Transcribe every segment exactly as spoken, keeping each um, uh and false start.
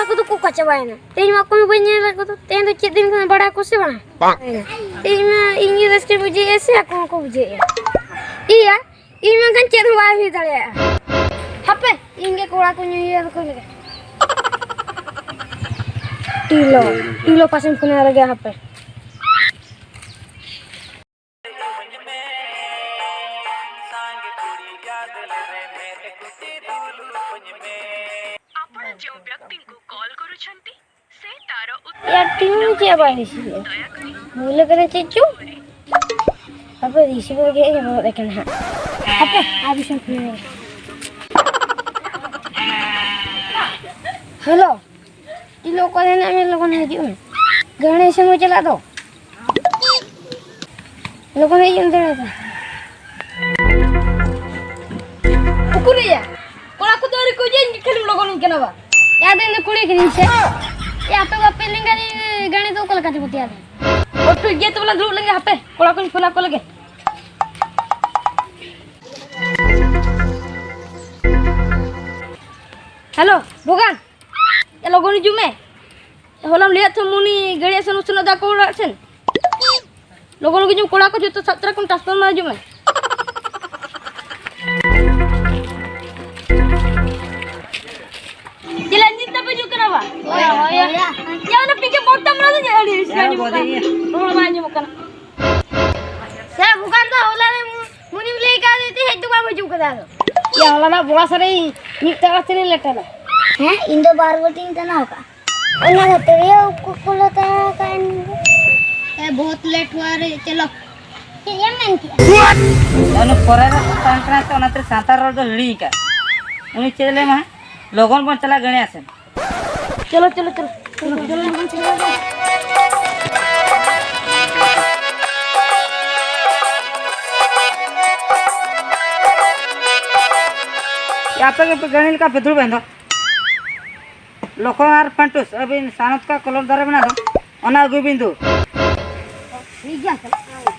ᱠᱚᱫᱚ ᱠᱚ ᱚᱠᱟ ᱪᱟᱵᱟᱭᱮᱱᱟ? ᱛᱮᱦᱮᱧ ᱢᱟ ᱚᱠᱚᱭ ᱦᱚᱸ ᱵᱟᱹᱧ ᱧᱮᱞ ᱟᱠᱟᱫ ᱠᱚᱫᱚ᱾ ᱛᱮᱦᱮᱧ ᱫᱚ ᱪᱮᱫ ᱫᱤᱱ ᱠᱟᱱᱟ ᱵᱟᱲᱟᱭ ᱟᱠᱚ ᱥᱮ ᱵᱟᱝ? ᱛᱮᱦᱮᱧ ᱢᱟ ᱤᱧ ᱜᱮ ᱨᱟᱹᱥᱠᱟᱹᱧ ᱵᱩᱡᱷᱟᱹᱣᱮᱫᱼᱟ ᱥᱮ ᱟᱠᱚ ᱦᱚᱸᱠᱚ ᱵᱩᱡᱷᱟᱹᱣᱮᱫᱼᱟ? ᱤᱭᱟ, ᱤᱧ ᱢᱟ ᱮᱱᱠᱷᱟᱱ ᱪᱮᱫ ᱦᱚᱸ ᱵᱟᱭ ᱦᱩᱭ ᱫᱟᱲᱮᱭᱟᱜᱼᱟ᱾ ᱦᱟᱯᱮ, ᱤᱧ ᱜᱮ ᱠᱚᱲᱟ ᱠᱚᱧ ᱩᱭᱦᱟᱹᱨ ᱟᱠᱚ ᱞᱮᱜᱮ᱾ ᱴᱤᱞᱚ, ᱴᱤᱞᱚ ᱯᱟᱥᱮᱧ ᱯᱷᱳᱱ ᱟᱭ ᱞᱮᱜᱮ ᱦᱟᱯᱮ᱾ ଆପଣ ଯେଉଁ ବ୍ୟକ୍ତିଙ୍କୁ କଲ୍ କରୁଛନ୍ତି, ସେ ତାର ୟାର, ᱴᱤᱞᱚ ᱪᱮᱫ ᱟᱵᱟᱨ ᱨᱤᱥᱤᱵᱷ ᱮᱫᱟ? ᱵᱷᱩᱞ ᱠᱟᱱᱟ ᱪᱮᱫ ᱪᱚ? ᱦᱟᱯᱮ, ᱨᱤᱥᱤᱵᱷ ᱨᱮᱜᱮ ᱤᱧ ᱨᱚᱲ ᱮ ᱠᱟᱱᱟ ᱦᱟᱸᱜ᱾ ᱦᱟᱯᱮ, ᱟᱨ ᱢᱤᱫ ᱥᱚᱢ ᱯᱷᱳᱱ ᱞᱮᱜᱮ᱾ ᱦᱮᱞᱳ, ᱴᱤᱞᱚ ᱚᱠᱟᱨᱮ ᱦᱮᱱᱟᱜ ᱢᱮᱭᱟ? ᱞᱚᱜᱚᱱ ᱦᱤᱡᱩᱜ ᱢᱮ, ᱜᱟᱹᱲᱤ ᱥᱮᱱ ᱵᱚ ᱪᱟᱞᱟᱜ ᱫᱚ᱾ ᱞᱚᱜᱚᱱ ᱦᱮᱡ ᱮᱱ ᱫᱟᱲᱮᱭᱟᱫᱟ᱾ ᱩᱠᱩᱨᱮᱭᱟ? ᱠᱚᱲᱟ ᱠᱚᱫᱚ ᱟᱹᱣᱨᱤ ᱠᱚ ᱦᱤᱡᱩᱜᱼᱟ, ᱤᱧ ᱜᱮ ᱠᱷᱟᱹᱞᱤᱢ ᱞᱚᱜᱚᱱᱤᱧ ᱠᱟᱱᱟ ᱵᱟ᱾ ᱭᱟ, ᱫᱤᱱ ᱫᱚ ᱠᱩᱲᱤ ᱠᱟᱹᱱᱟᱹᱧ ᱥᱮ? ᱭᱟ, ᱟᱯᱮ ᱵᱟᱯᱮ ᱞᱮᱸᱜᱟ ᱞᱮ ᱜᱟᱹᱲᱤ ᱫᱚ ᱚᱠᱟ ᱞᱮᱠᱟ ᱪᱚ ᱯᱟᱹᱛᱭᱟᱹᱣ ᱫᱤᱧ? ᱚ, ᱴᱷᱤᱠ ᱜᱮᱭᱟ, ᱛᱚᱵᱮ ᱞᱟᱝ ᱫᱩᱲᱩᱵ ᱞᱮᱱᱜᱮ, ᱦᱟᱯᱮ, ᱠᱚᱲᱟ ᱠᱚᱧ ᱯᱷᱳᱱ ᱟᱠᱚ ᱞᱮᱜᱮ᱾ ᱦᱮᱞᱳ, ᱵᱷᱩᱜᱟᱱ᱾ ᱮ, ᱞᱚᱜᱚᱱ ᱦᱤᱡᱩᱜ ᱢᱮ᱾ ᱦᱚᱞᱟᱢ ᱞᱟᱹᱭᱟᱫ ᱛᱟᱦᱮᱸ ᱢᱩᱱᱤ ᱜᱟᱹᱲᱤ ᱟᱥᱮᱱ ᱩᱥᱮᱱᱚᱜ ᱫᱚ ᱟᱠᱚ ᱚᱲᱟᱜ ᱥᱮᱱ᱾ ᱞᱚᱜᱚᱱ ᱞᱚᱜᱚᱱ ᱦᱤᱡᱩᱜ, ᱠᱚᱲᱟ ᱠᱚ ᱡᱚᱛᱚ ᱥᱟᱵ ᱛᱚᱨᱟ ᱠᱚᱢ, transformer ᱦᱤᱡᱩᱜ ᱢᱮ᱾ ᱪᱮᱞᱮ ᱱᱤᱛ ᱫᱚᱯᱮ ᱦᱤᱡᱩᱜ ᱠᱟᱱᱟ ᱵᱟ? ᱦᱳᱭ, ᱦᱳᱭ᱾ ᱭᱟ, ᱚᱱᱟ ᱯᱤᱠᱟᱯ ᱵᱚᱨᱛᱟ ᱢᱟᱨᱟ ᱫᱚ ᱟᱹᱰᱤ ᱟᱹᱲᱤᱥ ᱜᱮ ᱟᱸᱡᱚᱢᱚᱜ ᱠᱟᱱᱟ᱾ ᱨᱚᱲ ᱵᱟᱭ ᱟᱸᱡᱚᱢᱚᱜ ᱠᱟᱱᱟ᱾ ᱥᱮ ᱵᱷᱩᱜᱟᱱ ᱫᱚ ᱦᱚᱞᱟ ᱨᱮ ᱢᱩ-, ᱢᱩᱱᱤᱢ ᱞᱟᱹᱭ ᱠᱟᱣᱫᱮ ᱛᱮ ᱦᱮᱡ ᱫᱚ ᱵᱟᱢ ᱦᱤᱡᱩᱜ ᱠᱟᱱᱟ ᱟᱫᱚ᱾ ᱭᱟ, ᱦᱚᱞᱟᱱᱟᱜ ᱵᱚᱲᱟ ᱥᱟᱨᱮ ᱤᱧ ᱢᱤᱫ ᱴᱟᱲᱟᱝ ᱛᱮᱞᱤᱧ ᱞᱮᱴ ᱮᱱᱟ᱾ ᱦᱮᱸ, ᱤᱧ ᱫᱚ ᱵᱟᱨ ᱵᱟᱹᱴᱤᱧ ᱴᱟᱱᱟᱣ ᱠᱟᱜᱼᱟ᱾ ᱚᱱᱟ ᱠᱷᱟᱹᱛᱤᱨ ᱜᱮ ᱩᱠᱩ ᱠᱚᱞᱮ ᱛᱟᱦᱮᱸ ᱠᱟᱱ᱾ ᱮ, ᱵᱚᱦᱩᱛ ᱞᱮᱴ ᱦᱩᱣᱟ ᱨᱮ, ᱪᱚᱞᱚ᱾ ᱪᱮᱫ ᱮᱢ ᱢᱮᱱ ᱠᱮᱜᱼᱟ? ᱩᱱᱤ ᱯᱚᱨᱮ ᱨᱮ ᱥᱟᱱᱛᱟᱲ ᱠᱟᱱᱟᱭ ᱥᱮ, ᱚᱱᱟᱛᱮ ᱥᱟᱱᱛᱟᱲ ᱨᱚᱲ ᱫᱚ ᱦᱤᱲᱤᱧ ᱟᱠᱟᱫ᱾ ᱩᱱᱤ ᱪᱮᱫ ᱞᱟᱹᱭ ᱢᱟ, ᱞᱚᱜᱚᱱ ᱵᱚᱱ ᱪᱟᱞᱟᱜ ᱜᱟᱹᱲᱤ ᱟᱥᱮᱱ᱾ ᱪᱚᱞᱚ, ᱪᱚᱞᱚ, ᱪᱚᱞᱚ᱾ ᱪᱚᱞᱚ, ᱪᱚᱞᱚ, ᱞᱚᱜᱚᱱ ᱪᱚᱞᱚ᱾ ᱟᱯᱮ ᱜᱮ ᱜᱟᱹᱲᱤ ᱞᱮᱠᱟ ᱯᱮ ᱫᱩᱲᱩᱵ ᱮᱱ ᱫᱚ᱾ ᱞᱚᱠᱷᱚᱱ ᱟᱨ ᱯᱟᱱᱴᱩᱥ, ᱟᱹᱵᱤᱱ ᱥᱟᱱᱚᱛ ᱠᱟ ᱠᱚᱞᱚᱢ ᱫᱟᱨᱮ ᱢᱮᱱᱟᱜ ᱫᱚ, ᱚᱱᱟ ᱟᱹᱜᱩᱭ ᱵᱤᱱ ᱫᱩ᱾ ᱴᱷᱤᱠ ᱜᱮᱭᱟ, ᱪᱟᱞᱟᱜ ᱠᱟᱱᱟ᱾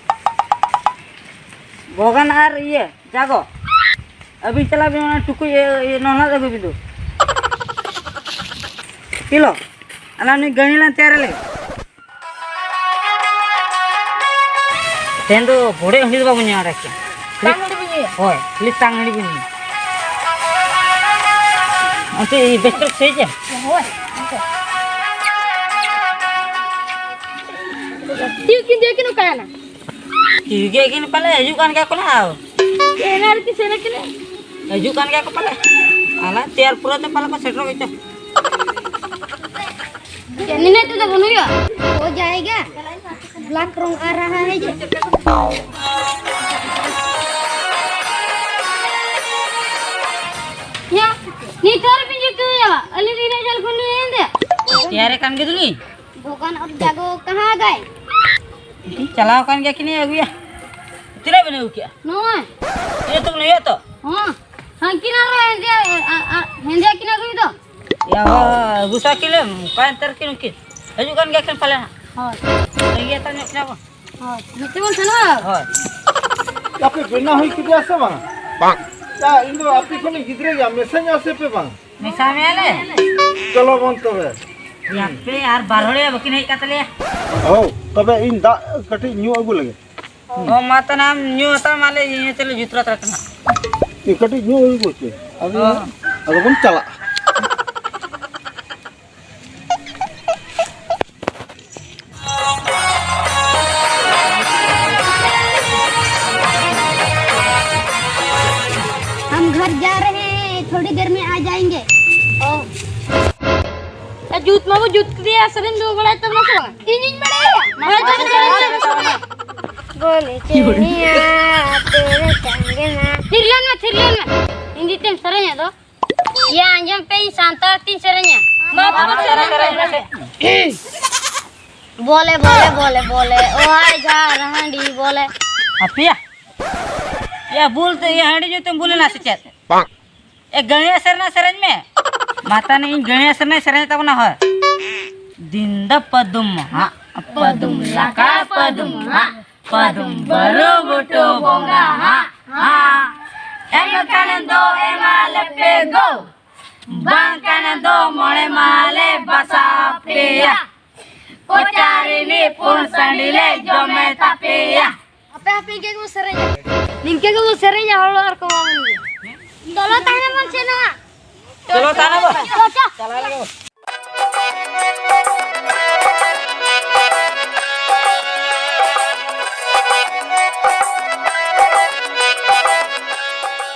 ᱵᱷᱚᱜᱟᱱ ᱟᱨ ᱤᱭᱟᱹ, ᱡᱟᱜᱚ, ᱟᱹᱵᱤᱱ ᱪᱟᱞᱟᱜ ᱵᱤᱱ ᱚᱱᱟ ᱴᱩᱠᱩᱡ, ᱤᱭᱟᱹ, ᱤᱭᱟᱹ, ᱱᱚᱱᱟ ᱟᱹᱜᱩᱭ ᱵᱤᱱ ᱫᱩ᱾ ᱠᱤᱞᱳ, ᱟᱞᱟᱝ ᱱᱩᱭ ᱜᱟᱹᱲᱤ ᱞᱟᱝ ᱛᱮᱭᱟᱨ ᱞᱮ᱾ ᱛᱮᱦᱮᱧ ᱫᱚ ᱵᱚᱲᱮ ᱦᱟᱺᱰᱤ ᱫᱚ ᱵᱟᱵᱚᱱ ᱧᱩᱭᱟ ᱚᱸᱰᱮ ᱠᱮ᱾ ᱛᱟᱝ ᱦᱟᱺᱰᱤ ᱵᱚᱱ ᱧᱩᱭᱟ? ᱦᱳᱭ, ᱠᱷᱟᱹᱞᱤ ᱛᱟᱝ ᱦᱟᱺᱰᱤ ᱵᱚᱱ ᱧᱩᱭᱟ᱾ ᱚᱱᱛᱮ ᱵᱮᱥ ᱴᱷᱤᱠ ᱥᱮ ᱪᱮᱫ? ᱦᱳᱭ, ᱚᱱᱛᱮ᱾ ᱛᱤᱭᱩ ᱠᱤᱱ ᱫᱤᱭᱟ ᱠᱤᱱ ᱚᱠᱟᱭᱮᱱᱟ? ᱛᱤᱭᱩ ᱜᱮ ᱠᱤᱱ ᱯᱟᱞᱮ ᱦᱤᱡᱩᱜ ᱠᱟᱱ ᱜᱮᱭᱟ ᱠᱚ ᱱᱟᱦᱟᱜ᱾ ᱮᱱᱟ ᱨᱮ ᱠᱤᱱ ᱥᱮᱱ ᱠᱤᱱᱟ᱾ ᱦᱤᱡᱩᱜ ᱠᱟᱱ ᱜᱮᱭᱟ ᱠᱚ ᱯᱟᱞᱮ᱾ ᱟᱞᱮ ᱛᱮᱭᱟᱨ ᱯᱩᱨᱟᱹᱣ ᱛᱮ ᱯᱟᱞᱮ ᱠᱚ ᱥᱮᱴᱮᱨᱚᱜ ᱜᱮᱪᱚ᱾ ᱱᱤᱱᱟᱹᱜ ᱛᱮᱫᱚ ᱵᱟᱹᱱᱩᱭᱟ᱾ ᱦᱳ ᱡᱟᱭᱜᱟ᱾ ᱵᱞᱟᱠ ᱨᱚᱝ ᱟ ᱨᱟᱦᱟ ᱦᱟᱭ ᱡᱮ᱾ ᱭᱟ, ᱱᱤᱛ ᱦᱚᱸ ᱟᱞᱚᱯᱮ ᱧᱩᱛᱩᱢᱮᱭᱟ᱾ ᱟᱹᱞᱤᱧ ᱫᱚ ᱤᱱᱟᱹᱜ ᱡᱷᱟᱹᱞ ᱠᱷᱚᱱ ᱞᱤᱧ ᱦᱮᱡ ᱮᱱᱛᱮ᱾ ᱛᱮᱭᱟᱨᱮ ᱠᱟᱱ ᱜᱮ ᱫᱚᱞᱤᱧ᱾ ᱵᱷᱚᱜᱚᱱ ᱚᱨ ᱡᱟᱜᱚ ᱠᱟᱦᱟᱸ ᱜᱟᱭ? ᱪᱟᱞᱟᱣ ᱠᱟᱱ ᱜᱮᱭᱟ ᱠᱤᱱ ᱟᱹᱜᱩᱭᱟ᱾ ᱛᱤᱱᱟᱹᱜ ᱵᱮᱱ ᱟᱹᱜᱩ ᱠᱮᱜᱼᱟ? ᱱᱚᱜᱼᱚᱭ᱾ ᱤᱱᱟᱹ ᱛᱮᱵᱚᱱ ᱦᱩᱭᱩᱜᱼᱟ ᱛᱚ? ᱦᱚᱸ᱾ ᱦᱟᱱᱠᱤᱱ ᱟᱨᱚ ᱦᱮᱸᱫᱮ, ᱟ, ᱟ, ᱦᱮᱸᱫᱮ ᱠᱤᱱ ᱟᱹᱜᱩᱭ ᱫᱚ᱾ ᱭᱟ, ᱦᱳ, ᱟᱹᱜᱩ ᱥᱟᱭ ᱠᱤᱱ ᱞᱮᱢ, ᱚᱠᱟ ᱮᱱᱛᱮ ᱨᱮᱠᱤᱱ ᱩᱱᱠᱤᱱ? ᱦᱤᱡᱩᱜ ᱠᱟᱱ ᱜᱮᱭᱟ ᱠᱤᱱ ᱯᱟᱞᱮ ᱦᱟᱸᱜ᱾ ᱦᱳᱭ᱾ ᱛᱟᱺᱜᱤ ᱦᱟᱛᱟᱲ ᱧᱚᱜ ᱠᱤᱱᱟ ᱵᱚᱱ᱾ ᱦᱳᱭ᱾ ᱱᱚᱛᱮ ᱵᱚᱱ ᱥᱮᱱᱚᱜᱼᱟ᱾ ᱦᱳᱭ᱾ ᱟᱯᱮ ᱵᱮᱱᱟᱣ ᱦᱩᱭ ᱠᱮᱫᱮᱭᱟ ᱥᱮ ᱵᱟᱝ? ᱵᱟᱝ᱾ ᱭᱟ, ᱤᱧ ᱫᱚ ᱟᱯᱮ ᱠᱷᱚᱱᱤᱧ ᱜᱤᱫᱽᱨᱟᱹ ᱜᱮᱭᱟ, ᱢᱮᱥᱟᱧᱚᱜᱼᱟ ᱥᱮ ᱯᱮ ᱵᱟᱝ? ᱢᱮᱥᱟ ᱢᱮᱭᱟᱞᱮ᱾ ᱪᱚᱞᱚ ᱵᱚᱱ ᱛᱚᱵᱮ᱾ ᱟᱯᱮ ᱟᱨ ᱵᱟᱨ ᱦᱚᱲ ᱭᱟ ᱵᱟᱹᱠᱤᱱ ᱦᱮᱡ ᱠᱟᱜ ᱛᱟᱞᱮᱭᱟ᱾ ᱦᱳ, ᱛᱚᱵᱮ ᱤᱧ ᱫᱟᱜ ᱠᱟᱹᱴᱤᱡ ᱧᱩ ᱟᱹᱜᱩ ᱞᱮᱜᱮ᱾ ᱦᱚᱸ, ᱢᱟ ᱛᱟᱦᱞᱮ ᱟᱢ ᱧᱩ ᱦᱟᱛᱟᱲ ᱢᱮ, ᱟᱞᱮ ᱤᱭᱟᱹ ᱛᱮᱞᱮ ᱡᱩᱛ ᱛᱚᱨᱟ ᱠᱟᱜ ᱠᱟᱱᱟ᱾ ᱤᱧ ᱠᱟᱹᱴᱤᱡ ᱧᱩ ᱟᱹᱜᱩ ᱠᱚ ᱪᱮ? ᱟᱫᱚ, ᱦᱚᱸ᱾ ᱟᱫᱚ ᱵᱚᱱ ᱪᱟᱞᱟᱜᱼᱟ᱾ हम घर जा रहे हैं, थोड़ी देर में आ जाएंगे। ᱡᱩᱛ ᱢᱟᱵᱚ ᱡᱩᱛ ᱠᱮᱫᱮᱭᱟ, ᱥᱮᱨᱮᱧ ᱫᱚ ᱵᱟᱲᱟᱭ ᱛᱟᱵᱚᱱᱟ ᱥᱮ ᱵᱟᱝ? ᱤᱧᱤᱧ ᱵᱟᱲᱟᱭᱟ᱾ ᱢᱟ, ᱢᱟ, ᱢᱟ, ᱢᱟ, ᱢᱟ᱾ ᱵᱚᱞᱮ ᱪᱮᱬᱮᱭᱟ, ᱛᱮᱨᱮ ᱪᱟᱸᱜᱮᱱᱟ᱾ ᱛᱷᱤᱨ ᱞᱮᱱ ᱢᱮ, ᱛᱷᱤᱨ ᱞᱮᱱ ᱢᱮ᱾ ᱦᱤᱱᱫᱤ ᱛᱮᱢ ᱥᱮᱨᱮᱧᱟ ᱫᱚ? ᱭᱟ, ᱟᱸᱡᱚᱢ ᱯᱮ, ᱤᱧ ᱥᱟᱱᱛᱟᱲ ᱛᱤᱧ ᱥᱮᱨᱮᱧᱟ᱾ ᱢᱟ, ᱢᱟ, ᱢᱟ, ᱥᱮᱨᱮᱧ, ᱥᱮᱨᱮᱧ, ᱥᱮᱨᱮᱧ᱾ ᱵᱚᱞᱮ, ᱵᱚᱞᱮ, ᱵᱚᱞᱮ, ᱵᱚᱞᱮ, ᱚ ᱟᱭ ᱡᱷᱟᱨ ᱦᱟᱺᱰᱤ ᱵᱚᱞᱮ᱾ ᱟᱯᱮᱭᱟ? ᱭᱟ, ᱵᱩᱞ ᱛᱮ, ᱭᱟ, ᱦᱟᱺᱰᱤ ᱧᱩ ᱛᱮᱢ ᱵᱩᱞ ᱮᱱᱟ ᱥᱮ ᱪᱮᱫ? ᱵᱟᱝ᱾ ᱮ, ᱜᱟᱹᱲᱤᱭᱟᱹ ᱥᱮᱨᱮᱧ ᱥᱮᱨᱮᱧ ᱢᱮ᱾ ᱢᱟᱛᱟᱱᱤ ᱤᱧ ᱜᱟᱹᱲᱤᱭᱟᱹ ᱥᱮᱨᱮᱧ ᱥᱮᱨᱮᱧ ᱛᱟᱵᱚᱱᱟ, ᱦᱳᱭ᱾ ᱫᱤᱱ ᱫᱚ ᱯᱟᱹᱫᱩᱢ ᱦᱟᱸᱜ, ᱯᱟᱹᱫᱩᱢ ᱞᱟᱠᱟ ᱯᱟᱹᱫᱩᱢ ᱦᱟᱸᱜ, ᱯᱟᱹᱫᱩᱢ ᱵᱟᱹᱨᱩ ᱵᱩᱴᱟᱹ ᱵᱚᱸᱜᱟ ᱦᱟᱸᱜ, ᱦᱟᱸᱜ᱾ ᱮᱱᱠᱷᱟᱱ ᱫᱚ ᱮᱢᱟ ᱞᱮᱯᱮ ᱜᱚ᱾ ᱵᱟᱝ ᱠᱟᱱᱟ ᱫᱚ ᱢᱚᱬᱮ ᱢᱟᱦᱟ ᱞᱮ ᱵᱟᱥᱟ ᱟᱯᱮᱭᱟ᱾ ᱠᱚᱪᱟ ᱨᱤᱱᱤᱡ ᱯᱩᱸᱰ ᱥᱟᱺᱰᱤ ᱞᱮ ᱡᱚᱢᱮ ᱛᱟᱯᱮᱭᱟ᱾ ᱟᱯᱮ ᱦᱟᱯᱮ ᱤᱱᱠᱟᱹ ᱜᱮᱵᱚ ᱥᱮᱨᱮᱧᱟ᱾ ᱱᱤᱝᱠᱟᱹ ᱜᱮᱵᱚ ᱥᱮᱨᱮᱧᱟ, ᱦᱚᱲ ᱟᱨ ᱠᱚ ᱵᱟᱵᱚᱱ ᱤᱭᱟᱹ᱾ ᱪᱚᱞᱚ ᱛᱟᱦᱞᱮ ᱵᱚᱱ ᱥᱮᱱᱚᱜᱼᱟ᱾ ᱪᱚᱞᱚ ᱛᱟᱦᱞᱮ ᱵᱚᱱ᱾ ᱪᱚ, ᱪᱚ᱾ ᱪᱟᱞᱟᱣ ᱞᱮᱱ ᱜᱮ᱾